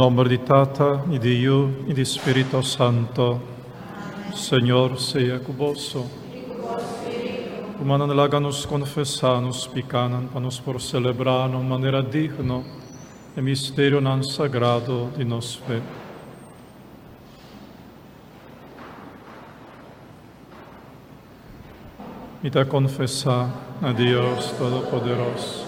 Nomber di Tata, y di Yu, y di Spirito Santo. Señor sea cu boso. Rumannan, laga nos confesa nos picanan pa nos por celebra na un manera digno e misterionan sagrado di nos fe. Mi ta konfesá na Dios Todopoderoso,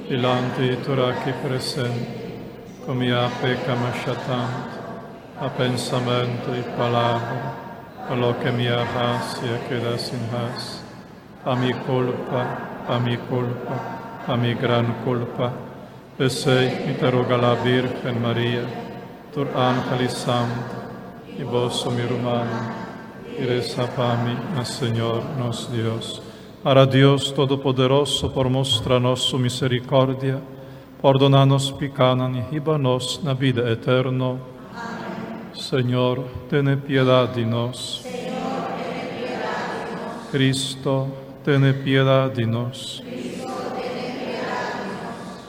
dilanti di tur aki presente, ku mi a peka masha tantu, na pensamentu i palabra, pa loke mi a hasi i a keda sin hasi, pa mi kulpa, pa mi kulpa, pa mi gran kulpa. P'esei mi ta roga la Bírgen Maria, tur ángel i santu, i boso mi rumannan, i resa pa mi na Señor nos Dios. Para Dios Todopoderoso por mustra nos su misericordia, pordona nos picanan i hiba nos na bida eterno. Señor, tene piedad di nos. Cristo, tene piedad di nos.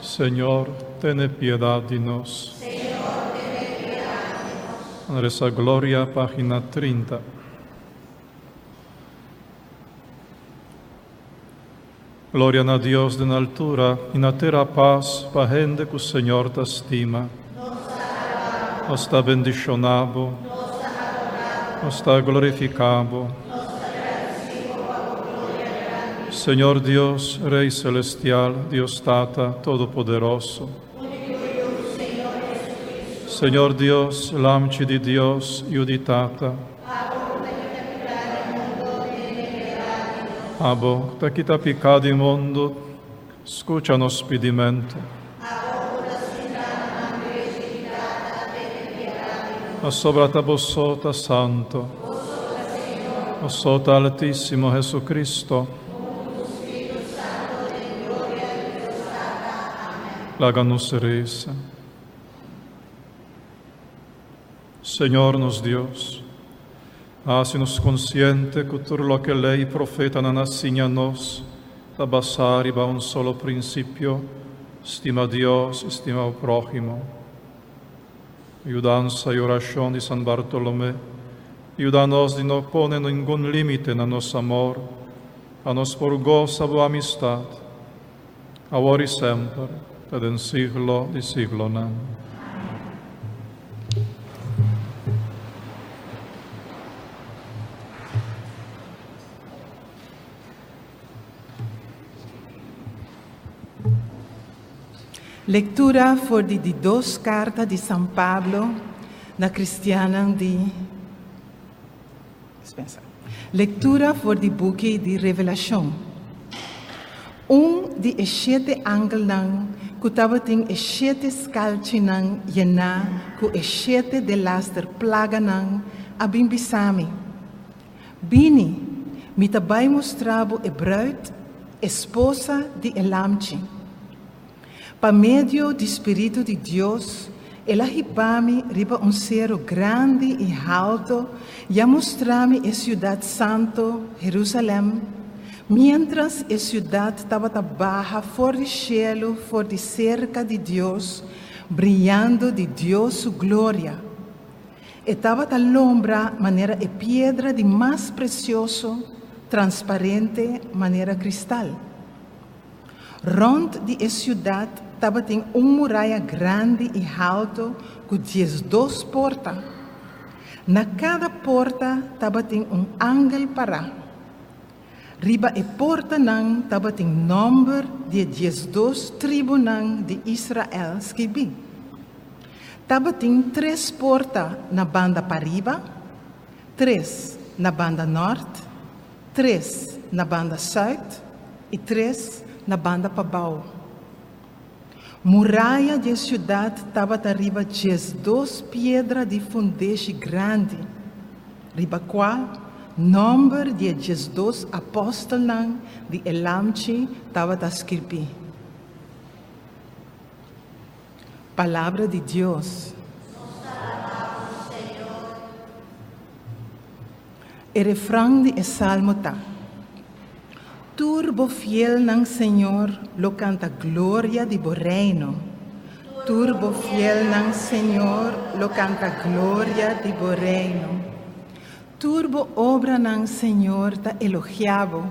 Señor, tene piedad di nos. Resa Gloria, página 30. Gloria na Dios den altura i na tera pas pa hende ku Señor ta stima. Nos ta bendishoná bo. Nos ta glorifiká bo. Señor Dios, Rey Celestial, Dios Tata Todopoderoso. Señor Dios, Lamchi di Dios, Yu di Tata. Abo ku ta kita piká di mundu, skucha nos pidimentu. Pasobra ta bo so ta santu, bo so ta Altísimo Jesucristo. Laga nos resa. Señor nos Dios, hasi nos konsiente ku tur loke Lei i Profetanan a siña nos ta basá riba un solo prinsipio, stima Dios i stima bo próhimo. Ku yudansa i orashon di San Bartolomé, yuda nos di no pone ningun límite na nos amor, pa nos por gosa bo amistat, awor i semper, te den siglo di siglonan. Lectura for di di dos carta di San Pablo na cristiannan di Dispensa. Lectura for di buki di Revelacion. Un di e shete angelnan ku tabatin e shete skalchinan yená ku e shete delaster plaganan a bin bisa mi, Bini, mi ta bai mustra bo e bruid, esposa di e Lamchi. Pa medio di spiritu di Dios, el a hiba mi riba un sero grandi i halto i a mustra mi e siudat santu, Herusalèm, miéntras e siudat tabata baha for di shelu for di serka di Dios, briando di Dios su gloria. E tabata lombra manera e piedra di mas presioso, transparente manera kristal. Rònt di e siudat tabatin un muraya grandi i haltu ku diesdos porta. Na kada porta tabatin un angel pará. Riba e portanan tabatin nòmber di e diesdos tribunan di Israel skibí. Tabatin tres porta na banda pariba, tres na banda nòrt, tres na banda sùit i tres na banda pabou. Muraya di e siudat tabata riba diesdos piedra di fundeshi grandi, riba kua nòmber di e diesdos apòstelnan di e Lamchi tabata skirbí. Palabra di Dios. E refran di e salmo ta, Tur bo fielnan, Señor, lo canta gloria di bo reino. Tur bo fielnan, Señor, lo kanta gloria di bo reino. Tur bo obranan, Señor, ta elogiá bo,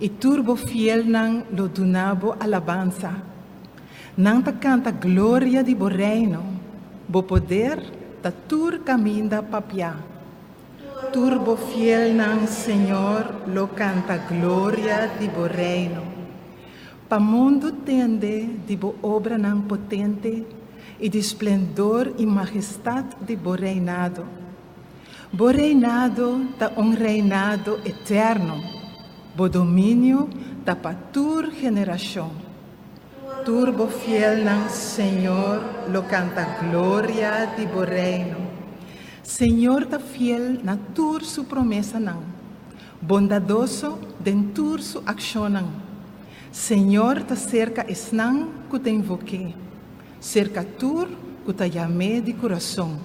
i tur bo fielnan lo duna bo alabansa. Nan ta kanta gloria di bo reino, bo poder ta tur kaminda papiá. Tur bo fielnan, Señor, lo kanta gloria di bo reino. Pa mundu tende di bo obranan potente i di splendor i majestat di bo reinado. Bo reinado ta un reinado eterno, bo dominio ta pa tur generashon. Tur bo fielnan, Señor, lo kanta gloria di bo reino. Señor ta fiel na tur su promesanan, bondadoso den tur su akshonnan. Señor ta serka esnan ku ta invok'é, serka tur ku ta yam'é di kurason.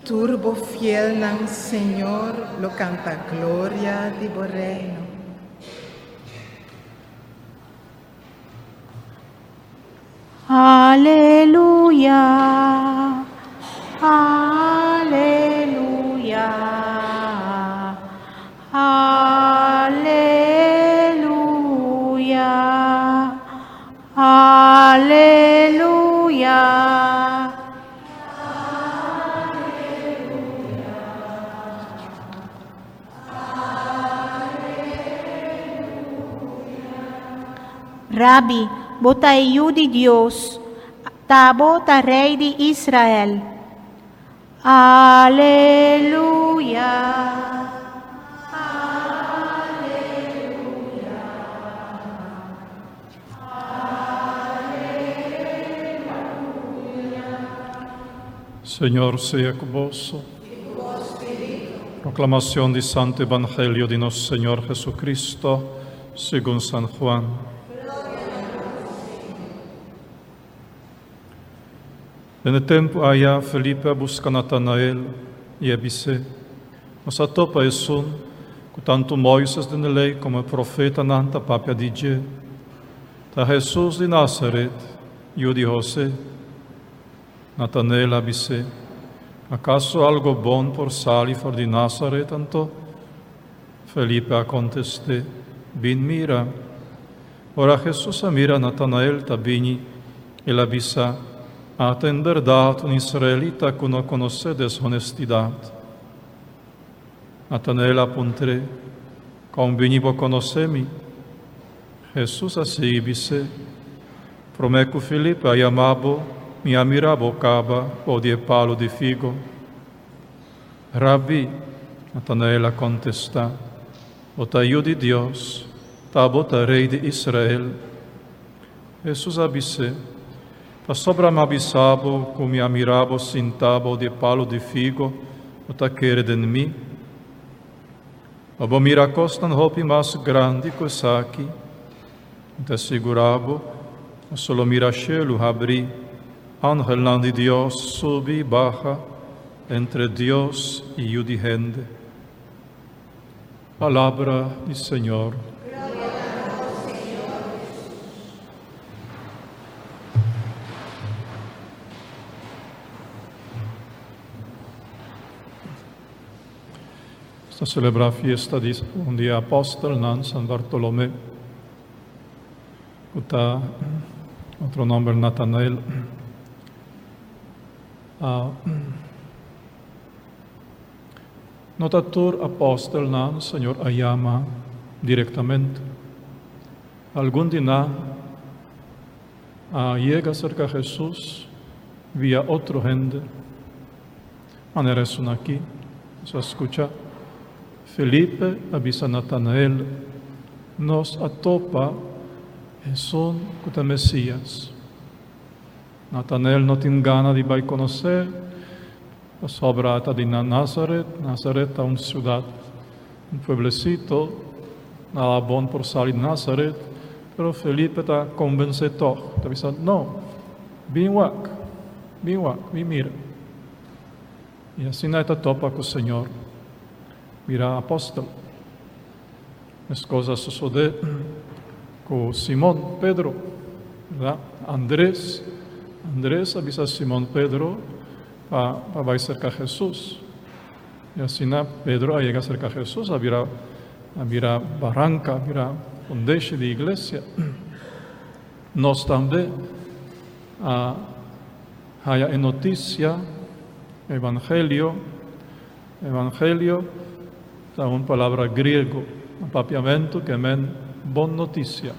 Tur bo fielnan, Señor, lo kanta gloria di bo reino. Aleluya, aleluya, aleluya, aleluya. Rabi, bo ta e Yu di Dios, ta bo ta Rei di Israel. Aleluya. Señor sea ku boso. Proclamación di Santo Evangelio di nos Señor Jesucristo, según San Juan. Den e tempu aya Felipe a buska Natanael i a bis'é, Nos a topa esun ku tantu Moises den e Lei komo e profetanan ta papia di dje. Ta Hesus di Nazaret, yu di Hosé. Natanael a bis'é, Akaso algo bon por sali for di Nazaret anto? Felipe a kontest'é, Bin mira. Ora Hesus a mira Natanael ta bini, el a bisa, Ata en bèrdat un israelita ku no konosé deshonestidat. Natanael a puntr'é, Kon bini bo konosé mi? Hesus a sigui bis'é, Promé ku Felipe a yama bo, mi a mira bo kaba bou di e palu di figo. Rabbi, Natanael a kontestá, Bo ta Yu di Dios, ta bo ta Rei di Israel. Hesus a bis'é, Pasobra mi a bisa bo ku mi a mira bo sintá bou di e palu di figo, bo ta kere den mi? Lo bo mira kosnan hopi mas grandi ku esaki. Mi ta sigurá bo, boso lo mira shelu habrí, angelnan di Dios subi i baha entre Dios i Yu di hende. Palabra di Señor. Ta celebra fiesta di un di e apostelnan, San Bartolomé, cu ta otro nomber Natanael. No ta tur apostelnan Señor a yama directamente. Algun di nan a yega cerca Jesus via otro hende. Manera esun aki, nos a scucha Felipe a bisa Natanael, Nos a topa esun cu ta Mesias. Natanael no tin gana di bai conoce, pasobra ta di Nazaret. Nazaret ta un ciudad, un pueblecito, nada bon por sali di Nazaret, pero Felipe ta convence tog, ta bisa, No, bin wak, bin wak, bin mira. I asina e ta topa ku Señor. Mira apòstel. Meskos a sosodé ku Simon, Pedro, bèrdat? Andres. Andres a bisa Simon Pedro pa pa bai serka Hesus. I asina Pedro a yega serka Hesus, a bira a bira baranka, a bira fundeshi di iglesia. Nos tambe a haya e notisia, evangelio. Evangelio ta un palabra griego, na papiamentu ke men bon notisia.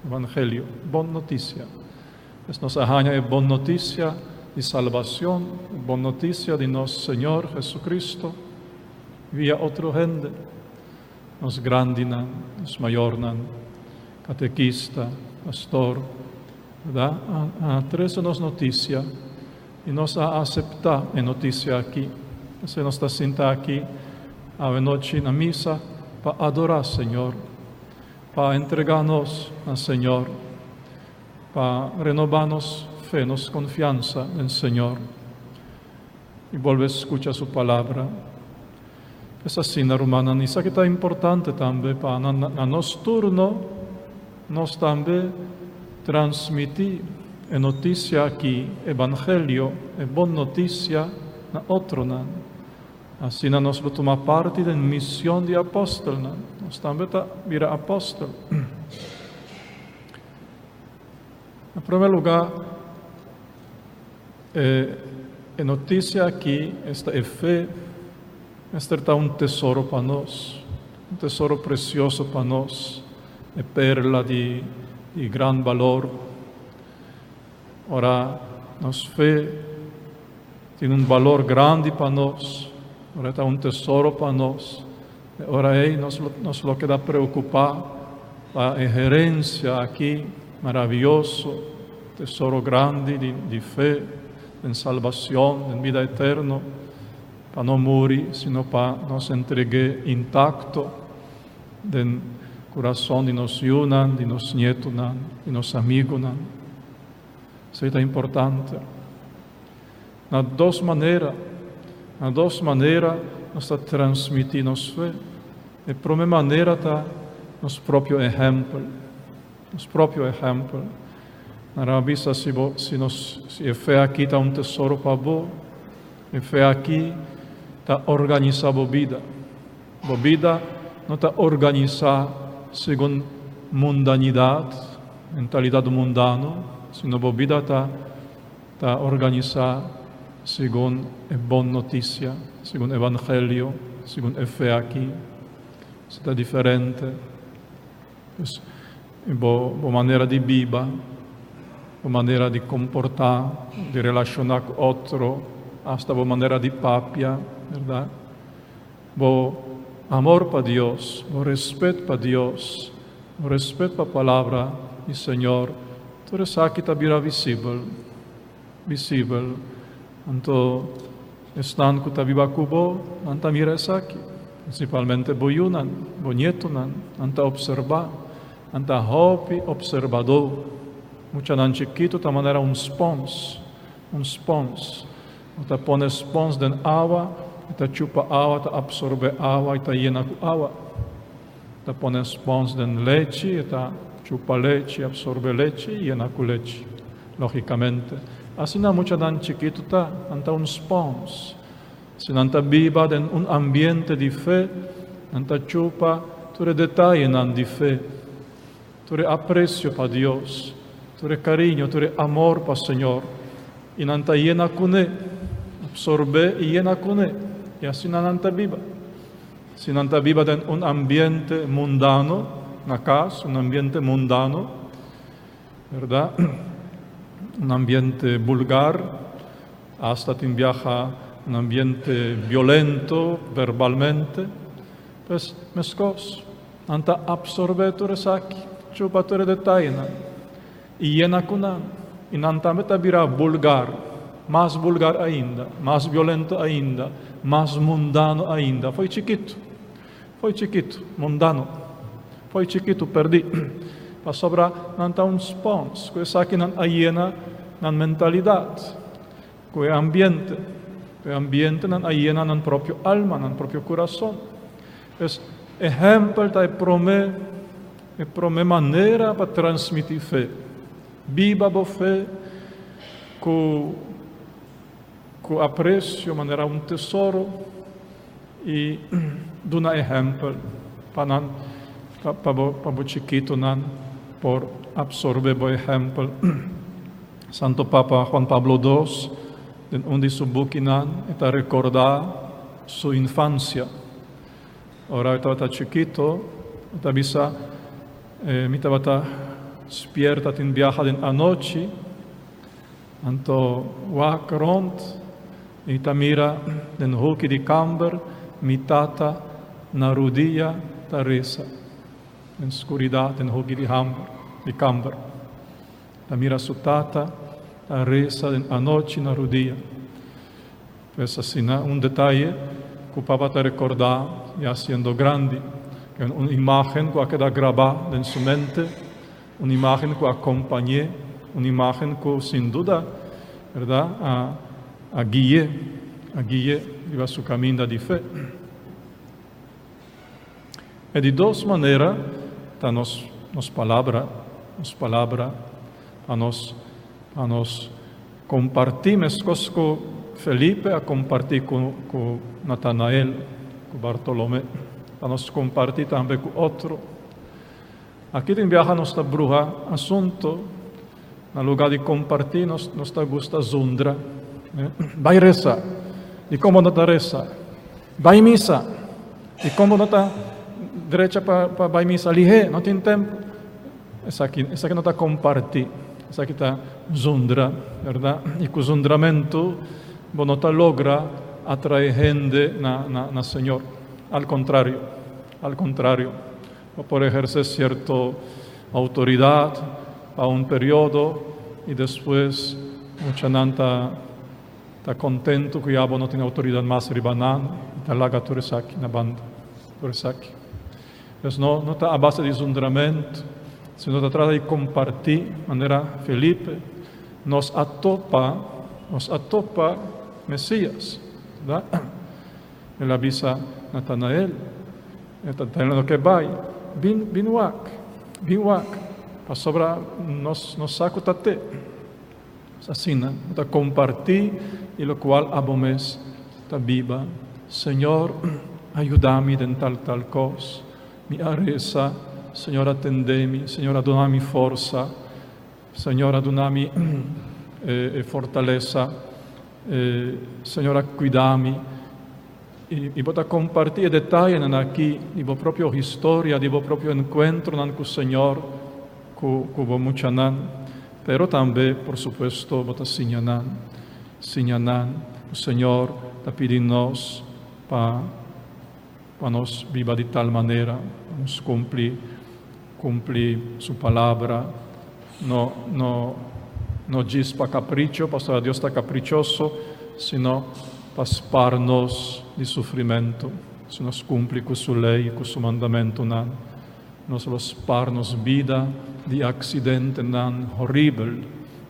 Evangelio, bon notisia. Pues nos a haña e bon notisia di salbacion, e bon notisia di nos Señor Jesucristo via otro hende, nos grandinan, nos mayornan, catequista, pastor, verdad? A, a trece nos noticia y nos a acepta e noticia aki. P'esei nos ta sinta aki awe nochi na misa pa adora Señor, pa entrega nos na Señor. Pa renobá nos fe, nos konfiansa den Señor i bolbe skucha Su Palabra. Es asina, rumannan, esaki ta importante tambe pa na nos turno nos tambe transmití e notisia aki, evangelio, e bon notisia, na otronan. Asina nos lo tuma parti den mision di apòstelnan. Nos tambe ta bira apòstel. Na prome lugá, e e notisia aki, esta e fe, mester ta un tesoro pa nos, un tesoro presioso pa nos, e perla di di gran balor. Ora nos fe tin un balor grandi pa nos, ora e ta un tesoro pa nos, E ora ei nos lo, nos lo keda preokupá pa e herensia aki maravioso, tesoro grandi di, di fe den salbacion, den bida eterno, pa no muri, sino pa nos entreg'é intacto den curason di nos yunan, di nos nietonan, di nos amigonan. Esei ta importante. Na dos manera, na dos manera nos ta transmití nos fe. E promé manera ta nos propio ehèmpel, nos propio ehèmpel. Nan a bisa si bo, si nos, si e fe aki ta un tesoro pa bo, e fe aki ta organisá bo bida. Bo bida no ta organisá segun mundanidat, mentalidat mundano, sino bo bida ta Ta organisá segun e bon notisia, segun evangelio, segun e fe aki. Esei ta diferente. Pues, bo, bo manera di biba, bo manera di komportá, di relashoná ku otro, asta bo manera di papia, bèrdat? Bo amor pa Dios, bo respet pa Dios, bo respet pa Palabra di Señor, tur esaki ta bira visibel, visibel. Anto esnan ku ta biba ku bo, nan ta mira esaki, prinsipalmente bo yunan, bo nietonan, nan ta opserbá, nan ta hopi opserbadó. Muchanan chikitu ta manera un spons, un spons. Bo ta pone spons den awa, e ta chupa awa, ta absorbe awa i ta yena ku awa. Ta pone spons den lechi, e ta chupa lechi, absorbe lechi i yena ku lechi, logikamente. Asina muchanan chikitu ta, nan ta un spons. Si nan ta biba den un ambiente di fe, nan ta chupa tur e detayenan di fe, tur e apresio pa Dios, tur e kariño, tur e amor pa Señor, i nan ta yena kuné, absorbé i yena kuné, i asina nan ta biba. Si nan ta biba den un ambiente mundano na kas, un ambiente mundano, bèrdat? Un ambiente bulgar, asta tin biaha un ambiente violento verbalmente, pues meskos. Nan ta absorbé tur esaki, chupa tur e detayenan i yena ku nan. I nan tambe ta bira bulgar, mas bulgar ainda, mas violento ainda, mas mundano ainda. Foi chikitu, foi chikitu, mundano, foi chikitu, perdí. Pasobra nan ta un spons, ku esakinan a yena nan mentalidat, ku e ambiente. Ku e ambiente nan a yena nan propio alma, nan propio kurason. Es ehèmpel ta e promé e promé manera pa transmití fe. Biba bo fe. Ku ku apresio manera un tesoro i duna ehèmpel pa nan pa bo pa bo chikitonan por absorbé bo ehèmpel. Santo Papa Juan Pablo dos den un di su bukinan e ta rekordá su infansia. Ora e tabata chikito e ta bisa, Mi tabata spierta tin biaha den anochi, anto wak rond i ta mira den hoki di kamber mi tata na rudia ta resa den skuridat den hoki di hamber di kamber. Ta mira su tata ta resa den anochi na rudia. Pues asina un detaye ku papa ta rekordá ya siendo grandi, un imágen ku a keda grabá den su mente, un imágen ku a kompañ'é, un imágen ku sin duda, bèrdat, a a gui'é, a gui'é riba su kaminda di fe. E di dos manera ta nos nos palabra, nos palabra pa nos pa nos kompartí meskos ku Felipe a kompartí ku ku Natanael, ku Bartolomé, pa nos kompartí tambe ku otro. Aki tin biaha nos ta bruha asunto, na lugá di kompartí nos nos ta gusta zundra. Bai resa, dikon bo no ta resa? Bai misa, dikon bo no ta drecha pa pa bai misa lihé? No tin tempu. Esaki esaki no ta kompartí, esaki ta zundra, bèrdat? I ku zundramentu bo no ta logra atraé hende na na na Señor. Al kontrario, al kontrario. Bo por ehersé sierto outoridat pa un periodo i despues muchanan ta ta kontentu ku ya bo no tin outoridat mas riba nan i ta laga tur esaki na banda, tur esaki. Pues no no ta a base di zundramentu, sino ta trata di kompartí manera Felipe nos a topa, nos a topa Mesias, bèrdat? El a bisa Natanael, E ta tene loke bai, bin, bin wak, bin wak, pasobra nos no sa ku ta te. Asina bo ta kompartí di lokual abo mes ta biba. Señor, a yuda mi den tal tal kos. Mi a resa, Señor a tende mi, Señor a duna mi forsa, Señor a duna mi e fortalesa, Señor a cuida mi. I bo ta comparti e detayenan aki di bo propio historia, di bo propio encuentronan cu Señor, cu cu bo muchanan. Pero tambe, por supuesto, bo ta siña nan, siña nan cu Señor ta pidi nos pa pa nos biba di tal manera, pa nos cumpli Cumpli su palabra, no, no, no djis pa capricho, pasobra Dios ta caprichoso, sino pa spar nos di sufrimento. Si nos cumpli cu su ley, cu su mandamentonan, nos lo spar nos bida di accidentenan horibel,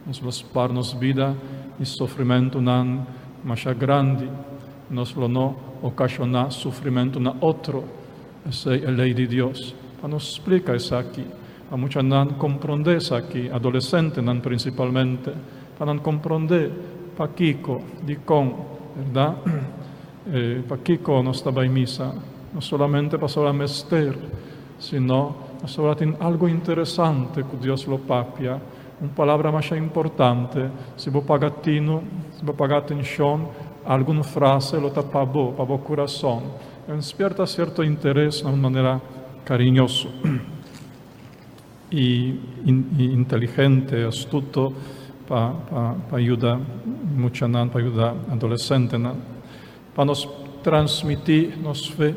nos lo spar nos bida di sufrimentonan masha grandi, nos lo no ocasioná sufrimento na otro. Esei e lei di Dios. Pa nos splika esaki, pa muchanan komprondé esaki, adolesentenan prinsipalmente, pa nan komprondé pakiko, dikon, bèrdat? Pakiko nos ta bai misa? No solamente pasobra mester, sino pasobra tin algu interesante ku Dios lo papia, un palabra masha importante. Si bo paga tinu, si bo paga atenshon, algun frase lo ta pa bo, pa bo kurason. Despierta cierto interes na un manera cariñoso y inteligente, astuto pa pa yuda muchanan, pa yuda adolecentenan, pa nos transmiti nos fe.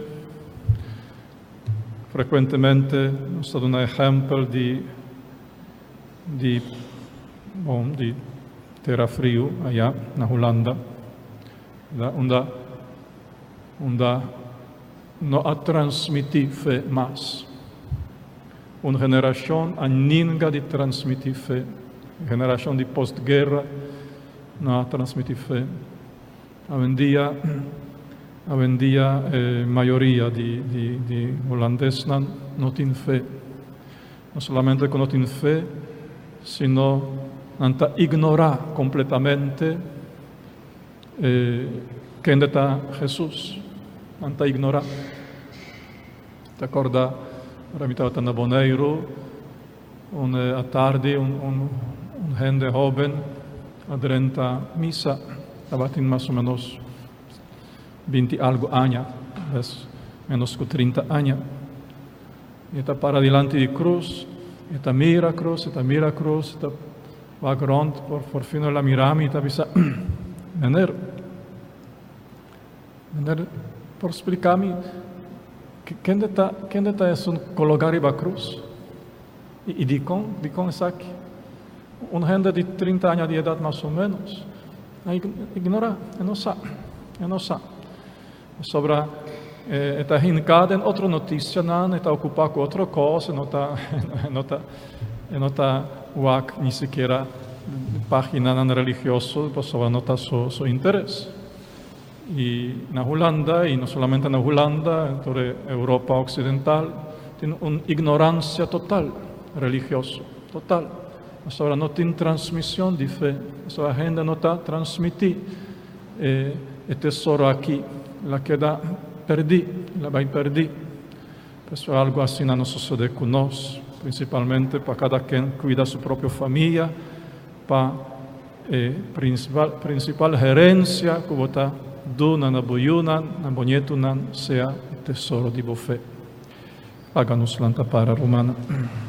Frecuentemente nos ta duna ehempel di di bon di tera friu aya na Hulanda, unda Unda no a transmití fe mas. Un generashon a ninga di transmití fe. Generashon di postguera no a transmití fe. Awendia, awendia e mayoria di di di hulandesnan no tin fe. No solamente ku no tin fe, sino. Nan ta ignorá kompletamente eh, kende ta Hesus. Nan ta ignorá. Ta kòrda ora mi tabata na Boneiru, un atardi un, un, un hende hóben a drenta misa. Tabatin mas o ménos 20 algu aña, bes ménos ku 30 aña. E ta para dilanti di krus, e ta mira krus, e ta mira krus, e ta wak rònt, por por fin el a mira mi, e ta bisa, Meneer, meneer por splika mi kende ta, kende ta esun kologá riba krus? I, i dikon, dikon esaki? Un hende di 30 aña di edat mas o ménos, a ignorá, e no sa, e no sa. Pasobra e ta hinká den otro notisianan, e ta okupá ku otro kos, e no ta, e no ta, e no ta wak ni sikiera páginanan religioso, pasobra no ta su, su interes. I na Hulanda, i no solamente na Hulanda, tur e Europa Oksidental, tin un ignoransia total religioso, total. Pasobra no tin transmision di fe, pasobra hende no ta transmití E e tesoro aki el a keda perdí, el a bai perdí. Pasobra algu asina no sosodé ku nos, prinsipalmente pa kada ken kuida su propio famia, pa e prinsipal prinsipal herensia ku bo ta duna na bo yunan, na bo nietunan, sea e tesoro di bo fe. Laga nos lanta para, rumannan.